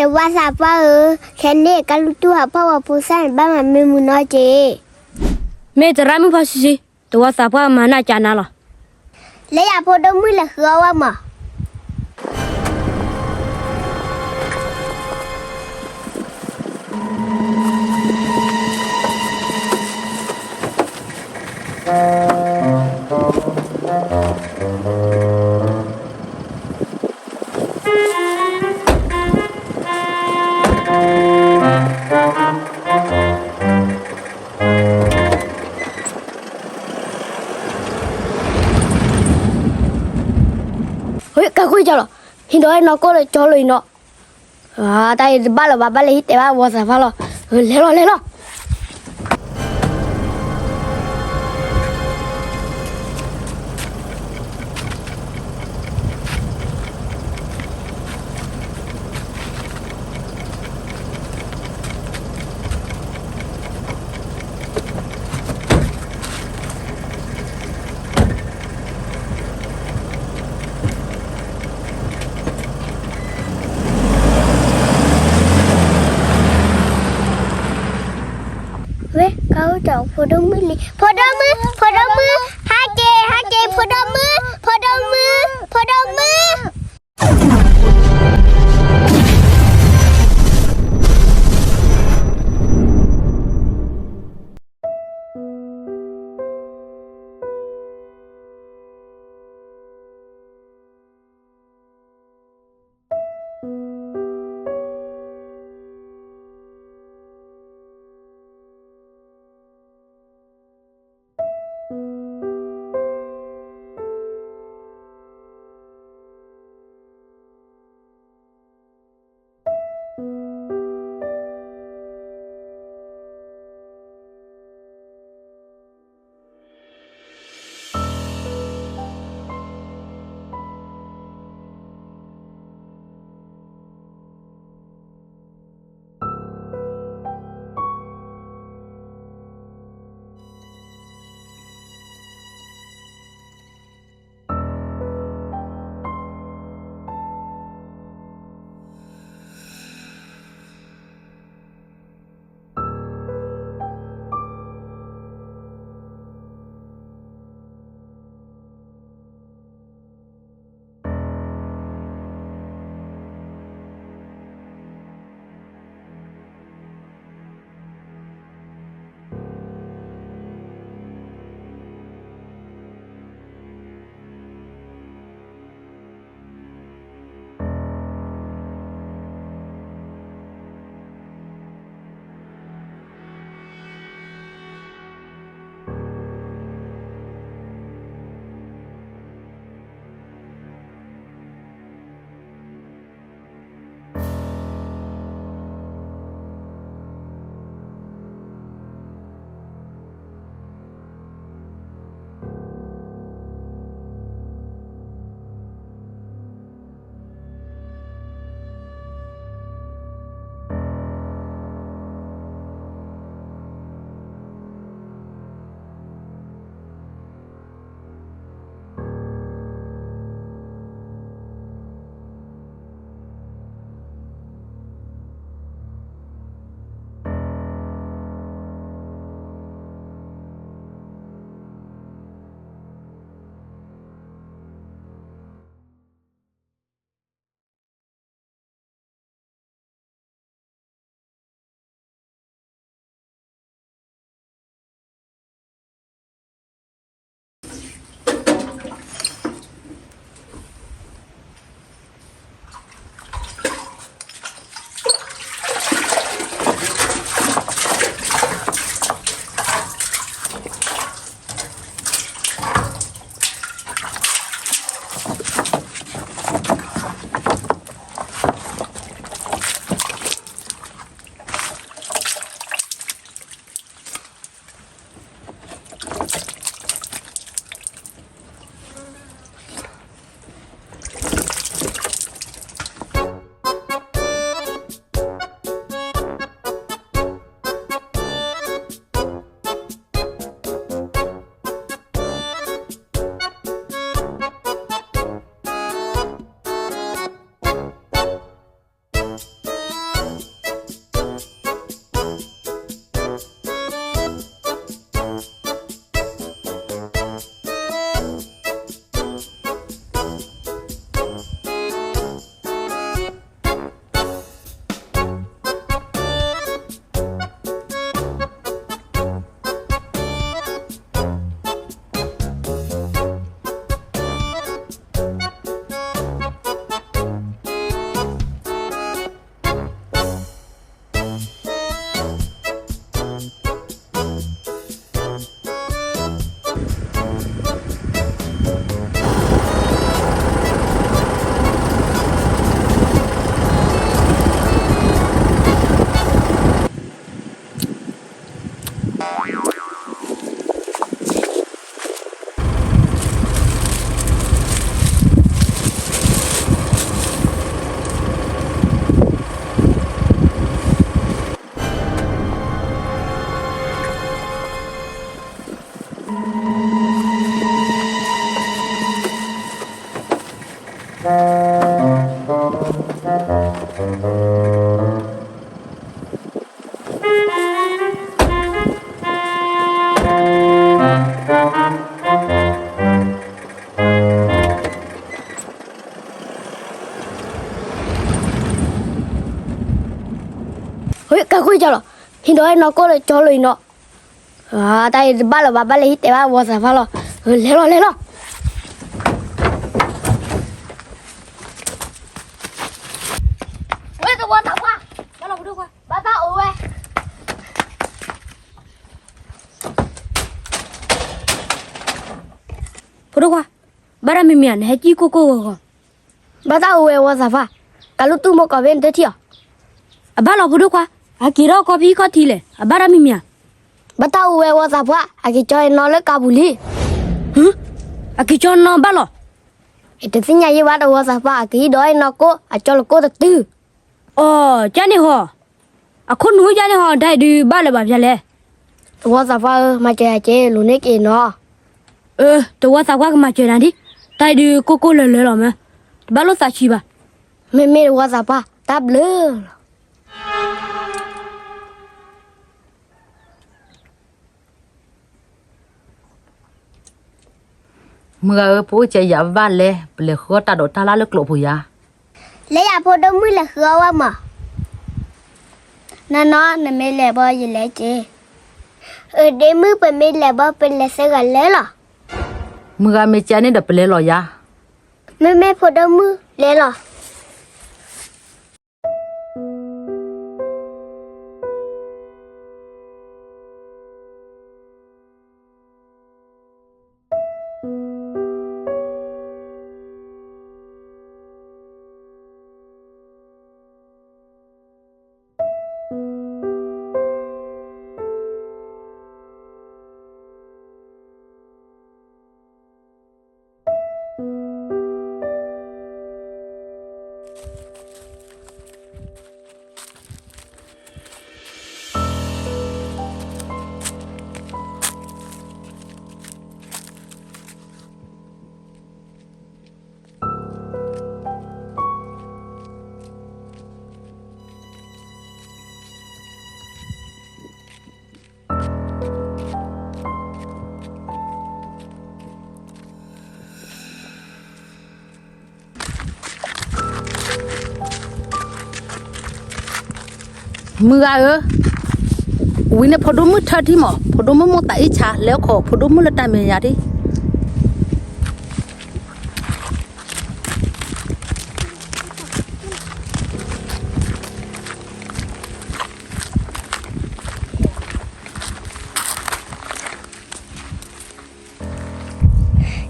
တဝီသးပှၢ်ဧၢ, ခဲန့ၣ် ကလူတူၢ်ဟးဖီၣ်ဝဲဖိသၣ်န့ၣ် ဘၣ်မၤမ့ၢ်မုာ်နီတက့ၢ်. မ့ၢ်တရၣ်မုၣ်ဖီဆံးဆံး, တဝီသးပှၢ်မၤနၢ်ကနၤလီၤ. လၢယၤဖိဒိၣ်မုၣ်လဲၤဃုအီၣ်ဝဲမး. ကးကွံာ်ကလီၤ, ဟံးဒီးနီၢ်ကီၢ်လၢကၠီလၢအံၤနီၤ. တၢ်အံၤတဘၣ်လၢၤဘၣ်, ဘၣ်လဲၤဟံးတဲဘၣ်ဝီသးပှၢ်လီၤ. လဲၤလီၤ လဲၤလီၤ. ဝဲ ကအိၣ်ဒီးဖိဒိၣ်မုၣ်လံ. ဖိဒိၣ်မုၣ်, ဖိဒိၣ်မုၣ်, ဟဲက့ၤ, ဟဲက့ၤ, ဖိဒိၣ်မုၣ်, ဖိဒိၣ်မုၣ်, ဖိဒိၣ်မုၣ်. ဟ့ၣ် ကးကွံာ်ကလီၤ, ဟံးဒီးနီၢ်ကိၣ်လၢကၠီလိာ်အံၤနီၤ, တၢ်အံၤတဘၣ်လၢၤဘၣ်, ဘၣ်လဲၤဟံးတဲဘၣ်ဝီသးပှၢ်လီၤ, လဲၤလီၤ လဲၤလီၤ. ဝဲသဝီသးပှၢ်, ဘၣ်တၢ်အိၣ်ဝဲ, ဖိဒိၣ်ခွါ, ဘၣ်တၢ်မံၤမံၤဧါ, နဟဲကံၣ်ကိၢ်ကိၢ်ဂီၤဂီၤ. ဘၣ်တၢ်အိၣ်ဝဲဝီသးပှၢ်, ကးလူၢ်တူၢ်မိၢ်ကီၢ်ဖဲနတထံၣ်အီၤ. အဘၣ်လီၤဖိဒိၣ်ခွါ, အက့ၤထီၣ်ခီဖံခီၣ်ထံးလဲၣ်, အဘၣ်တၢ်မံၤမံၤဧါ. ဘၣ်တၢ်အိၣ်ဝဲဝီသးပှၢ်, အက့ၤကၠီအနီၢ်လၢကါပူၤလံ. အက့ၤကၠီနီၢ်ဘၣ်လီၤ. တသ့ၣ်ညါယဲဘၣ်တဝီသးပှၢ်, အက့ၤဟံးဒီးနီၢ်ကိၣ်, အကၠီလၢကိၣ်တတုၤ. အိ, ကန့ၣ်ဟီ, အခိၣ်နူာ်ကန့ၣ်ဟီ, တၢ်အံၤဒုးဘၣ်လၢၤဘၣ်ဖဲလဲၣ်. တဝီသးပှၢ်ဧၢ, မၤစၢၤယၤက့ၤ, လူၤန့ၢ်က့ၤနီၤ. အၢ, တဝီသးပှၢ်ကမၤစၢၤနၤဒံး, တၢ်အံၤဒုးကိၢ်ကိၢ်လၢၤလၢၤလီၤမး, တဘၣ်လိၣ်သးဆံးဘၣ်. မ့မ့ၢ်တဝီသးပှၢ်, တၢ်ဘျုးလီၤ. မုၢ်ဂၤဧၢ, ပအိၣ်ကဲယၤဘၣ်လဲၣ်, ပလဲၤဃုအီၣ်တၢ်ဒိးတၢ်လၣ်လၢကျိးပူၤယၤ. လၢယၤဖိဒိၣ်မုၣ်လဲၤဃုအီၣ်ဝဲမး. နီၢ်နီၢ်, နမ့ၢ်လဲၤဘၣ်ယလဲၤက့ၤ. အၢ ဒ့မုၣ်, ပမ့ၢ်လဲၤဘၣ်ပလဲၤသၢဂၤလၢာ်လီၤ. မုၢ်ဂၤမ့ၢ်ကဲန့ၣ်ဒီးပလဲၤလီၤယၤ. မ့မ့ၢ်ဖိဒိၣ်မုၣ်လဲၤလီၤ. မုၢ်ဂၤဧၢ, ဝံၤန့ၣ်ဖိဒိၣ်မုၣ်ထၢထံမး, ဖိဒိၣ်မုၣ်မိၢ်သးအ့ၣ်ဆါ, လဲၤအိၣ်ခိးဖိဒိၣ်မုၣ်လၢတၢ်မဲာ်ညါဒံး.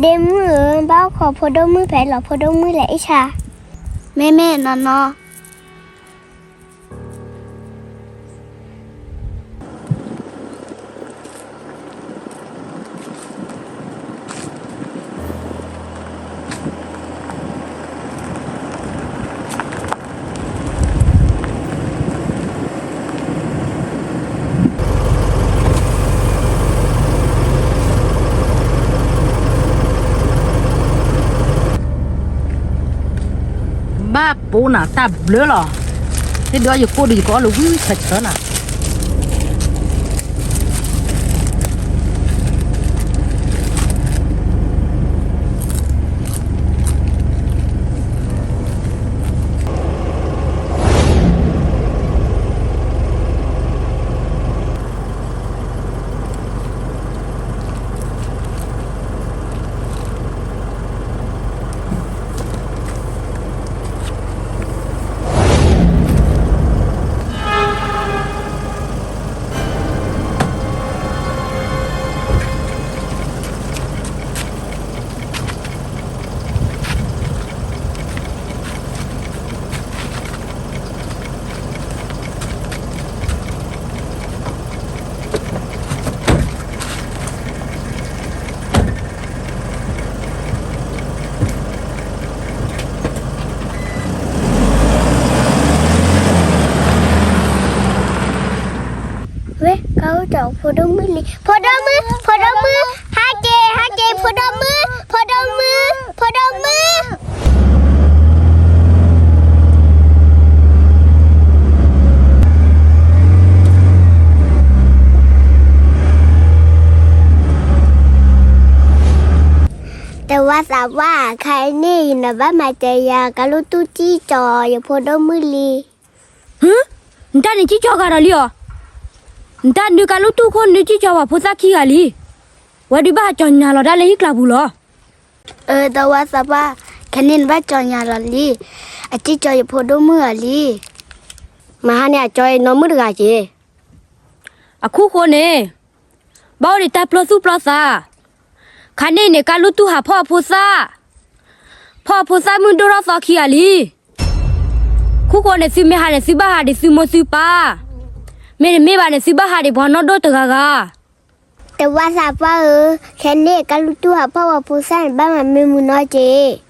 ဒ့မုၣ်ဧၢ, ဘၣ်အိၣ်ခိးဖိဒိၣ်မုၣ်ဖဲလဲၣ်, ဖိဒိၣ်မုၣ်လဲၤအ့ၣ်ဆါ. မ့မ့ၢ်နီၢ်နီၢ်. ဘၣ်ပိာ်နၤတၢ်ဘျုးလီၤ. ဟ့ၣ်ဒုးအီၣ်ယကိၣ်ဒီး ယကအီၣ်လၢဝံၣ်ဝံၣ်ဆၢဆၢနၤ. ဝဲ ကအိၣ်ဒီးဖိဒိၣ်မုၣ်လံ, ဖိဒိၣ်မုၣ်, ဖိဒိၣ်မုၣ်, ဟဲက့ၤ, ဟဲက့ၤ, ဖိဒိၣ်မုၣ်, ဖိဒိၣ်မုၣ်, ဖိဒိၣ်မုၣ်. အသးပှၢ်, ခါအံၤန့ၣ် ယနဘၣ်မၤစၢၤယၤ ကလူတူၢ်စံၣ်ကၠီၤယဖိဒိၣ်မုၣ်လံ. ဟၢ, နတၢ်န့ၣ်စံၣ်ကၠီၤဂၤဒီးလံဧါ. နတၢ်ဒုးကလူတူၢ်ခိၣ်နုစံၣ်ကၠီၤပှၤဖိသၣ်ခံဂၤလံ. ဝဲဒုးဘၣ်ဟးကၠီၤညါလီၤတၢ်လၢဟံၣ်ကျါပူၤလီၤ. အၢ တဝီသးပှၢ်, ခဲန့ၣ်နဘၣ်ကၠီၤညါလီၤလံ. အစံၣ်ကၠီၤယဖိဒိၣ်မုၣ်အီၤလံ. မဟါန့ၣ် အကၠီၤနီၢ်မုၣ်တဂၤက့ၤ. အခိၣ်ဃိန့ၣ် ဘၣ်အိၣ်ဒံးတၢ်ပျီသူၣ်ပျီသး. ခါန့ၣ်န့ၣ် ကလူတူၢ်ဟးဖီၣ်အဖိသၣ်, ဖီၣ်အဖိသၣ်မုၣ်ဒိၣ်ထီၣ်သီခံဂၤလံ. ခိၣ်ဃိန့ၣ် သုမ့ၢ်ဟးန့ၣ် သုဘၣ်ဟးဒံးသုမိၢ်သုပၢ်, မ့တမ့ၢ်ဘၣ်န့ၣ် သုဘၣ်ဟးဒံးပှၤနီၢ်ဒိၣ်တဂၤဂၤ. တဝီသးပှၢ်ဧၢ, ခဲန့ၣ် ကလူတူၢ်ဟးဖီၣ်ဝဲဖိသၣ်န့ၣ် ဘၣ်မၤမ့ၢ်မုာ်နီၢ်က့ၤ.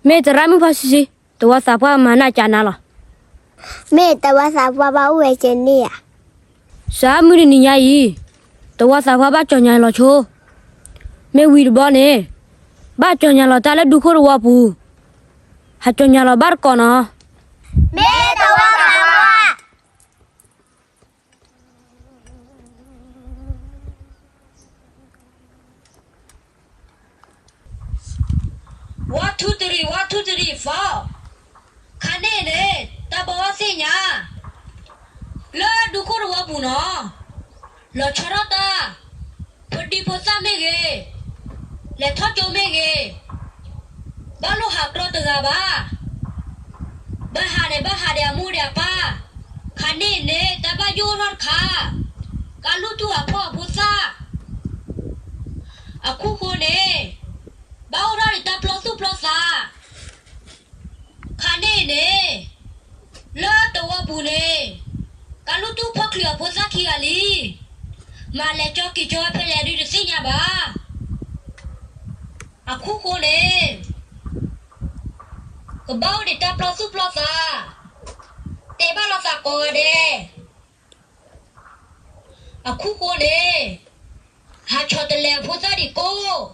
မ့ၢ်တရၣ်မုၣ်ဖီဆံဆံ, တဝီသးပှၢ်မၤနၢ်ကၠးနၤလီၤ. မ့ၢ်တဝီသးပှၢ်ဘၣ်အိၣ်ဝဲကဲန့ၣ်ဧါ. စးမုၢ်တနံၤညါအံၤ, တဝီသးပှၢ်ဘၣ်ကၠီၤညါလီၤဆိ. မ့ၢ်ဝံၤတဘျီန့ၣ်, ဘၣ်ကၠီၤညါလီၤတၢ်လၢဒူခိၣ်တဝီပူၤ, ဟးကၠီၤညါလီၤဘၣ်တကိးနီၤ. မ့ၢ်တဝီသးပှၢ်. One two three, one two three four. ခါန့ၣ်န့ၣ် တၢ်ဘၣ်ဝဲသ့ၣ်ညါ လၢဒူခိၣ်တဝီပူၤနီၤ, လီၤဆီဒၣ်တၢ်, ဖိဒံဖိသၣ်မ့ၢ်ဂ့ၤ, လဲၤထီၣ်ကၠိမ့ၢ်ဂ့ၤ, ဘၣ်လိၣ်ဟးကျီတဂၤဘၣ်. ဘၣ်ဟးန့ၣ် ဘၣ်ဟးဒီးအမိၢ်ဒီးအပၢ်. ခါန့ၣ်န့ၣ် တၢ်ဘၣ်ယိၣ်ထီၣ်တခါ, ကလူတူၢ်ဟးဖီၣ်အဖိသၣ်. အခိၣ်ဃိန့ၣ် ဘၣ်အိၣ်ထီၣ်ဒံးတၢ်ပျီသူၣ်ပျီသး. ခါန့ၣ်န့ၣ် လၢတဝီပူၤန့ၣ် ကလူတူၢ်ဖီၣ်ချံးအဖိသၣ်ခံဂၤလံ. မၤလဲၤကၠီက့ၤကၠီဖဲလဲၣ်ဒုးတသ့ၣ်ညါဘၣ်. အခိၣ်ဃိန့ၣ် ကဘၣ်အိၣ်ဒံးတၢ်ပျီသူၣ်ပျီသး, တဲဘၣ်လိာ်သးကိးဂၤဒဲး. အခိၣ်ဃိန့ၣ် ဟးဆီၣ်တလဲၤအဖိသၣ်ဒံးကိး,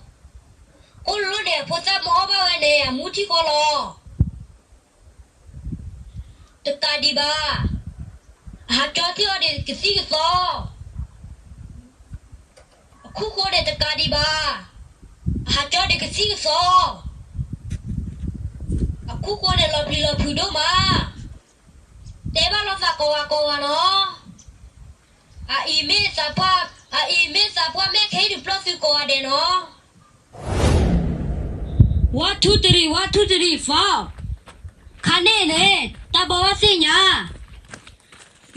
ကိးလိၣ်န့ၣ် အဖိသၣ်မ့ၢ်အီၣ်ဘၣ်ဝဲန့ၣ် အမူထံၣ်ဃီလီၤ. တကးဒံးဘၣ်, အဟးကၠီထံၣ်အီၤဒံးကသံၣ်ကသီ. အခိၣ်ဃိန့ၣ်တကးဒံးဘၣ်, အဟးကၠီဒံးကသံၣ်ကသီ. အခိၣ်ဃိန့ၣ်လီၤပျံၤလီၤဖုးဒိၣ်မး. တဲဘၣ်လိာ်သးကိးဂၤကိးဂၤနီၤ. အအံၤမ့ၢ်သးပှၢ်, အအံၤမ့ၢ်သးပှၢ်မ့ၢ်ခဲအံၤတပျီၢ်သုကိးဂၤဒဲးနီၤ. One two three, one two three four. ခါန့ၣ်န့ၣ် တၢ်ဘၣ်ဝဲသ့ၣ်ညါ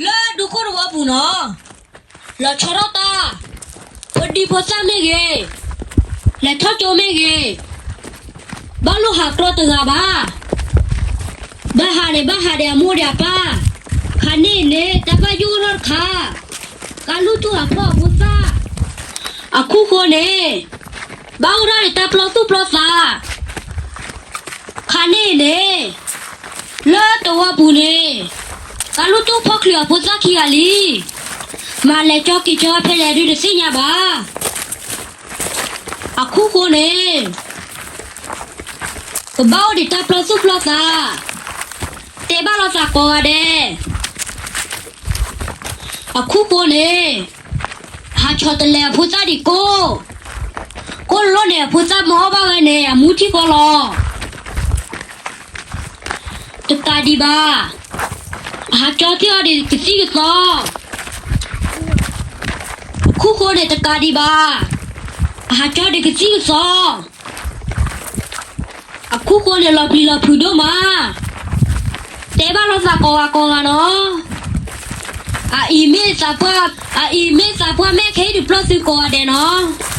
လၢဒူခိၣ်တဝီပူၤနီၤ, လီၤဆီထီၣ်တၢ်, ဖိဒံဖိသၣ်မ့ၢ်ဂ့ၤ, လဲၤထီၣ်ကၠိမ့ၢ်ဂ့ၤ, ဘၣ်လိၣ်ဟးကျီတဂၤဘၣ်. ဘၣ်ဟးန့ၣ် ဘၣ်ဟးဒီးအမိၢ်ဒီးအပၢ်. ခါန့ၣ်န့ၣ် တၢ်ဘၣ်ယိၣ်ထီၣ်တခါ, ကလူတူၢ်ဟးဖီၣ်အဖိသၣ်. အခိၣ်ဃိန့ၣ် ဘၣ်အိၣ်ထီၣ်ဒံးတၢ်ပျီသူၣ်ပျီသး. ခါန့ၣ်န့ၣ် လၢတဝီပူၤန့ၣ် ကလူတူၢ်ဖီၣ်ချံးအဖိသၣ်ခံဂၤလံ. မၤလဲၤကၠီက့ၤကၠီဖဲလဲၣ်ဒုးတသ့ၣ်ညါဘၣ်. အခိၣ်ဃိန့ၣ် ကဘၣ်အိၣ်ဒံးတၢ်ပျီသူၣ်ပျီသး. တဲဘၣ်လိာ်သးကိးဂၤဒဲး. အခိၣ်ဃိန့ၣ် ဟးဆီၣ်တလဲၤအဖိသၣ်ဒံးကိး, ကိးလိၣ်န့ၣ် အဖိသၣ်မ့ၢ်အီၣ်ဘၣ်ဝဲန့ၣ် အမူထံၣ်ဃီလီၤ. တကးဒံးဘၣ်, အဟးကၠီထံၣ်အီၤဒံးကသံၣ်ကသီ. အခိၣ်ဃိန့ၣ်တကးဒံးဘၣ်, အဟးကၠီဒံးကသံၣ်ကသီ. အခိၣ်ဃိန့ၣ်လီၤပျံၤလီၤဖုးဒိၣ်မး. တဲဘၣ်လိာ်သးကိးဂၤကိးဂၤနီၤ. အအံၤမ့ၢ်သးပှၢ်, အအံၤမ့ၢ်သးပှၢ်မ့ၢ်ခဲအံၤတပျီၢ်သုကိးဂၤဒဲးနီၤ.